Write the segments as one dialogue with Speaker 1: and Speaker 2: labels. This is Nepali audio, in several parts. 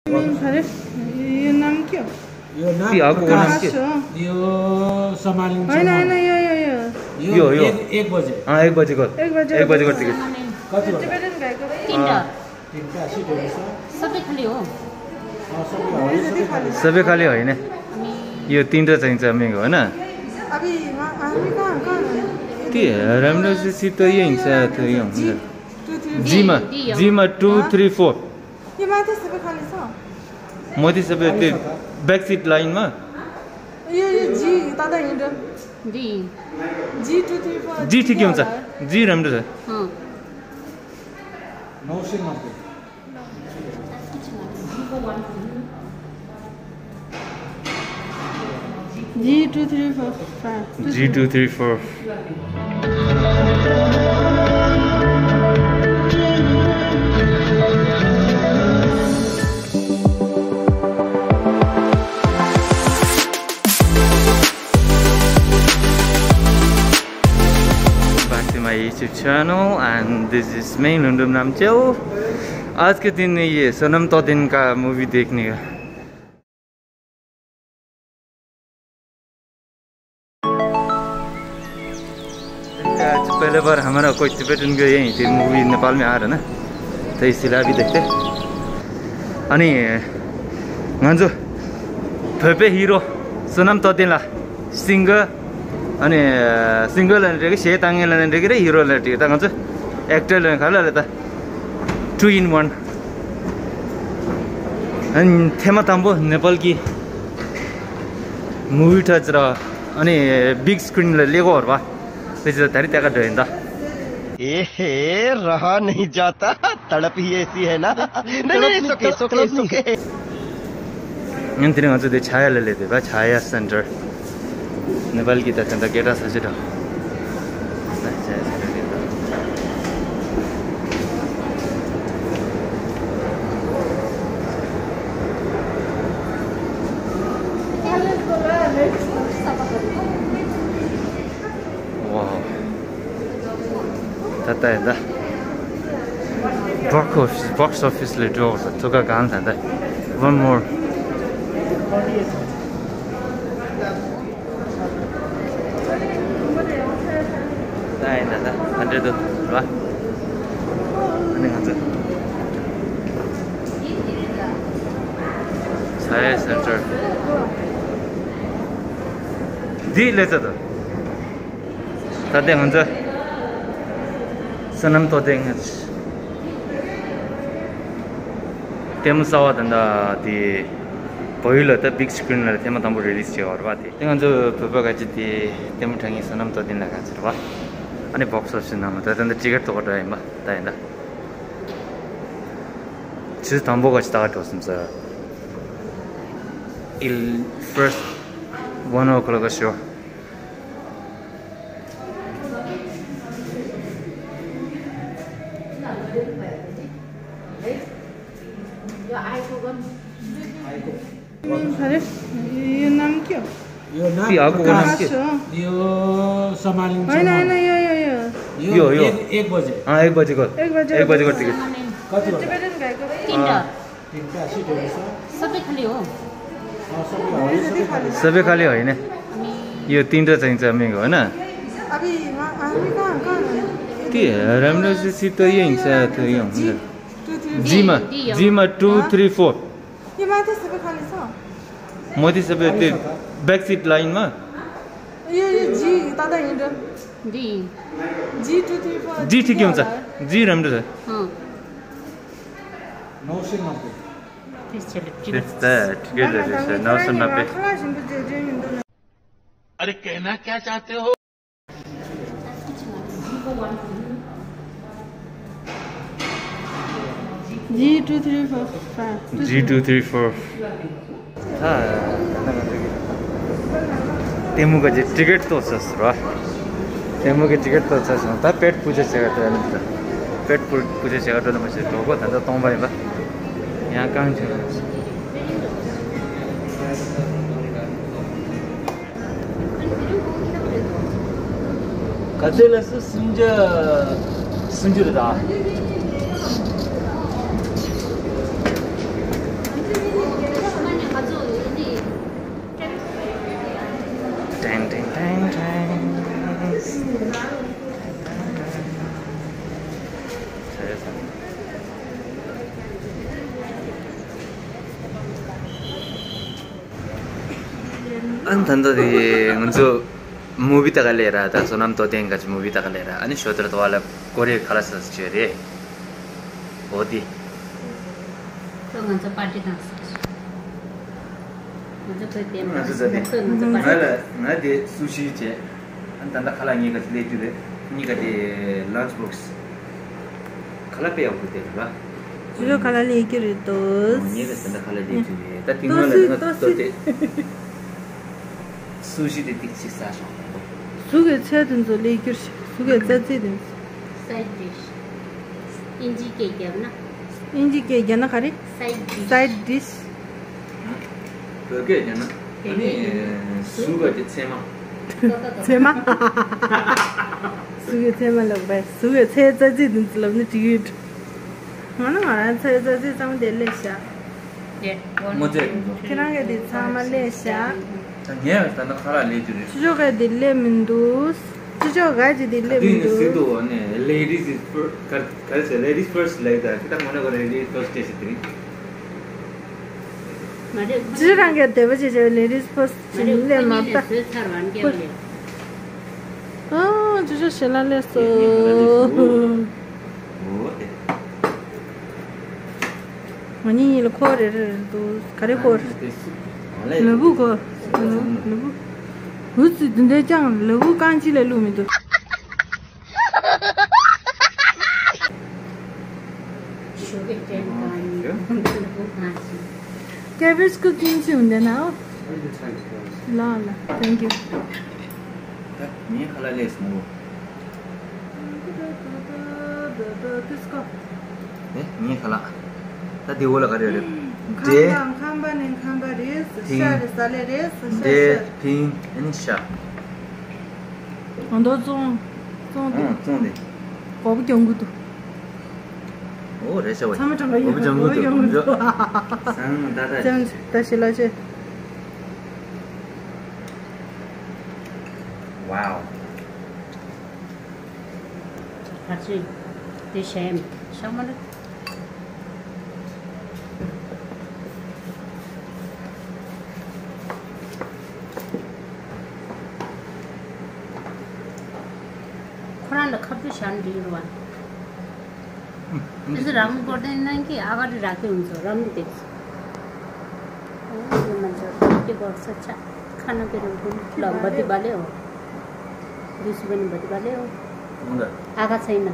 Speaker 1: यो नाम के हो?
Speaker 2: यो नाम
Speaker 1: आको नाम के?
Speaker 2: यो सम्हालिन्छ
Speaker 1: हैन हैन
Speaker 2: यो 1 बजे
Speaker 3: 1 बजेको 1 बजेको टिकट
Speaker 2: कति हो?
Speaker 1: टिबेटन गएको
Speaker 2: तीनटा सिटहरु छ
Speaker 4: सबै खाली हो
Speaker 3: सबै खाली होइन यो तीनटा चाहिन्छ मेको हैन
Speaker 1: अभी हामी कहाँ
Speaker 3: के राम्रो सिट त यही छ त यो हुन्छ जीमा 2 3 4
Speaker 1: यो माथि सबै खाली छ
Speaker 3: मोदी सबै त्यो ब्याक सिट लाइनमा
Speaker 1: यो जी दादा हिँड्छ
Speaker 4: जी
Speaker 1: जी 2 3 4
Speaker 3: जी ठिकै हुन्छ जी राम्रो छ
Speaker 2: 990
Speaker 1: जी 2 3 4 5
Speaker 3: जी 2 3 4 my YouTube channel and this is me Lundum Namchel. आज के दिन ये सनम तो दिन का मूवी देखने का आज पहले बार हमारा कोई टिबेटन का यही थी मूवी नेपाल में आ रहा ना तो इसलिए अभी देखते अनि गंजो फेपे हीरो सनम तो दिन ला सिंगर अनि सिंगल ल्यान्ड के सेताङ्गे ल्यान्ड के हिरो ल्यान्ड के त एक्टर ल्यान्ड खाला त 2 in 1 अनि थेमा ताम्बो नेपाल की मूवी टच र अनि बिग स्क्रिन ले लेगो हरबा त्यसै त धेरै त्याका ढैन त
Speaker 5: ए रहा नहीं जाता तड़प ही ऐसी है ना नहीं सुके
Speaker 3: यन्तिर गन्छ त्यो छायाले ले बा छाया सेन्टर नेपाल की त केटा छ छिटो Tata da box office le draws toka gaan tanda one more dai da 100 ba ani hanzu Chaya Center di le ta tade hanzu सनम तो देंगे तेम सावा धंदा ती पहिलो त बिग स्क्रिन ला तेम तम्बु रिलीज थियो हरबा ती तेम जो पपका जति तेम ठंगी सनम तो दिन लगा छरबा अनि बॉक्स ऑफिस नाम त तंद टिकट तो कटा हैन बा ताइंदा छि तम्बु गछ ता टोसम छ il first 1 o'clock show
Speaker 1: यो नाम के हो?
Speaker 2: यो नाम
Speaker 3: आको नाम के?
Speaker 2: यो सम्हालिन्छ
Speaker 1: हैन हैन
Speaker 2: यो 1 बजे
Speaker 3: 1 बजेको 1 बजेको टिकट
Speaker 2: कति हो?
Speaker 1: टिबेटन गएको
Speaker 2: तीनटा सिटहरु छ
Speaker 4: सबै खाली हो
Speaker 3: सबै खाली होइन यो तीनटा चाहिन्छ मेको हैन
Speaker 1: अभी हामी कहाँ
Speaker 3: के राम्रो सिट त यही छ त यो हुन्छ जीमा 2 3 4
Speaker 1: यो माथि सबै खाली छ
Speaker 3: मोदी सबै त्यो ब्याक सिट लाइनमा
Speaker 1: यो जी दादा हिँड्छ
Speaker 4: जी
Speaker 1: जी 2 3 4
Speaker 3: जी ठिकै हुन्छ जी राम्रो छ
Speaker 2: 990
Speaker 3: 990
Speaker 5: अरे कहना क्या चाहते हो
Speaker 1: जी 2 3 4 5
Speaker 3: जी 2 3 4 तेमुको चाहिँ टिकट त छ र तेमुको टिकट त छ त पेट पूजा सेगा पेट पूजा सेगा त पछि ढोको त तँबाई बा यहाँ कहाँ छ कतिले सुन्जु र अनि धन्ददी हुन्छ मुभी त लिएर त सोनाम तो देंगा मुभी त लिएर अनि सोत्र त वाला कोरे खलास छ रे हो दी
Speaker 4: तो भन्छ पार्टी डान्स हुन्छ कोही दिन
Speaker 3: न दे सुशी छ अनि तन्दा खला नि गति ले जुले नि गति लंच बॉक्स खला पे आउट दे ल
Speaker 1: जो खला ले के रे तो
Speaker 3: नि गति तन्दा खला ले जुले त तिमीले न तो ते sushi they tik si sa
Speaker 1: सुगे छदन जो ले के सुगे जति दिन
Speaker 4: साइड डिश इंजी केक है ना
Speaker 1: इंजी के गना खरे साइड डिश
Speaker 3: 그게 있잖아. 아니 수가 됐지만
Speaker 1: छेमा सुगे छेमा लग बे सुगे छे जति दिन लग्ने टिकट माना मारा छे जति सम देले स्या
Speaker 3: 뭐지?
Speaker 1: किनागे दि छामा ले स्या
Speaker 3: 냐 일단 खा라 लेजुले.
Speaker 1: जुजोगे दिले मिंदुस जुजोगा जि दिले
Speaker 3: दिन
Speaker 1: मिंदुस
Speaker 3: सिधो भने ladies is first ladies first like that किता मने गरे लेडीज फर्स्ट त्यसरी.
Speaker 4: मारे
Speaker 1: जुजोगे देबे जे लेडीज फर्स्ट ले माता
Speaker 4: थरवान के बोले
Speaker 1: अ जुजो सेला ले सो मनी ले खोरे तो करे खोर लबु को लबु हुज दे जांग लबु कांची ले लुमी तो
Speaker 4: शोके टेन का
Speaker 1: कैबेज को किन्ची हुँदैन हो ल ल थ्यांक यू
Speaker 3: नि खाला लेस मो.
Speaker 1: त्यसको
Speaker 3: ए नि खाला. त दिवला गरे रे.
Speaker 1: खाम्बा ने खाम्बा रेस शार साले रेस
Speaker 3: दे पिङ अनि शा.
Speaker 1: अन्त जों
Speaker 3: zonde.
Speaker 1: 거부 경구도
Speaker 3: 오, 레셔 와.
Speaker 1: 참을 정도
Speaker 3: 거부 정도도.
Speaker 1: 경구도
Speaker 3: 상 다다.
Speaker 1: 짠 다시 라제
Speaker 3: 와우.
Speaker 4: 같이 드셈 샤마르 코란도 커피 샤ን디로와 त्यसो राम्रो गर्दैन कि अगाडि राख्दै हुन्छ राम्रो देख्छ यो मान्छे के गर्छ छा खाना पेरो ल बत्ती बाल्यो दिस पनि बत्ती बाल्यो
Speaker 3: 뭔가
Speaker 4: आगा छैन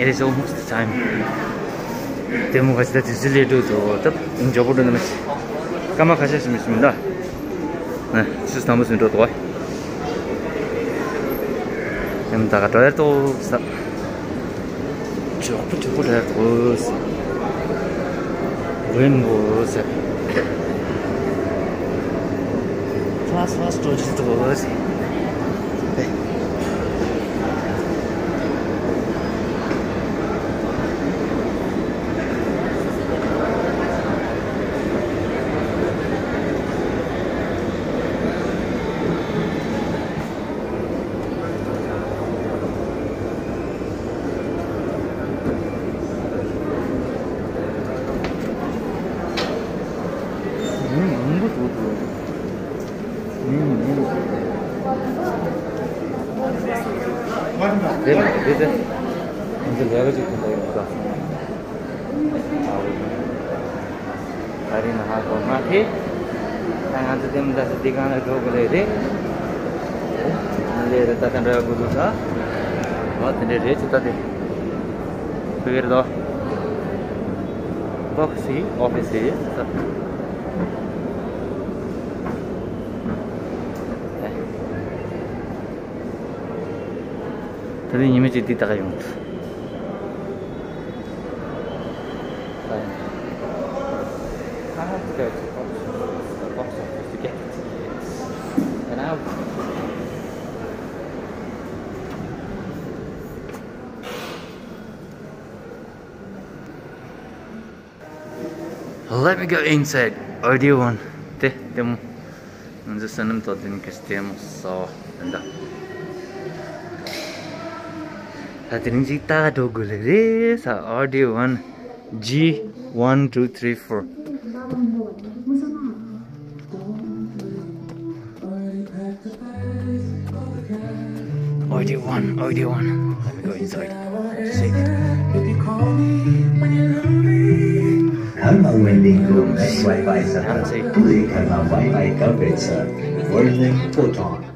Speaker 3: It is almost time. Temu 같이 다 디슬레도도 딱 인저보는 맛이. 까마 가셨습니다. 네, 진짜 너무 좋은 거. 좀 다가 더도 사. 저부터 해도 웬 거세. 파스도 지도지. Dede. Untuk jaga juga kita. Hari nahar mati. आज तिमीलाई चाहिँ देखाउन गएको थिएँ लिएर त त्यहाँबाट गुरु छ हो तिनीहरू चाहिँ त फिर द बक्सी अफिस है तभी इमेज इतनी तक आई हूँ Let me go inside. Audio one. Temo. Non so nem to tin che stiamo so. Anda. Atin jita dogule re sa audio one. G 1 2 3 4. Audio one. Audio one. Let me go inside. See.
Speaker 6: Karma Wending Room Mesh Wi-Fi Center, Puri Karma Wi-Fi Coverage, Whirling Photon.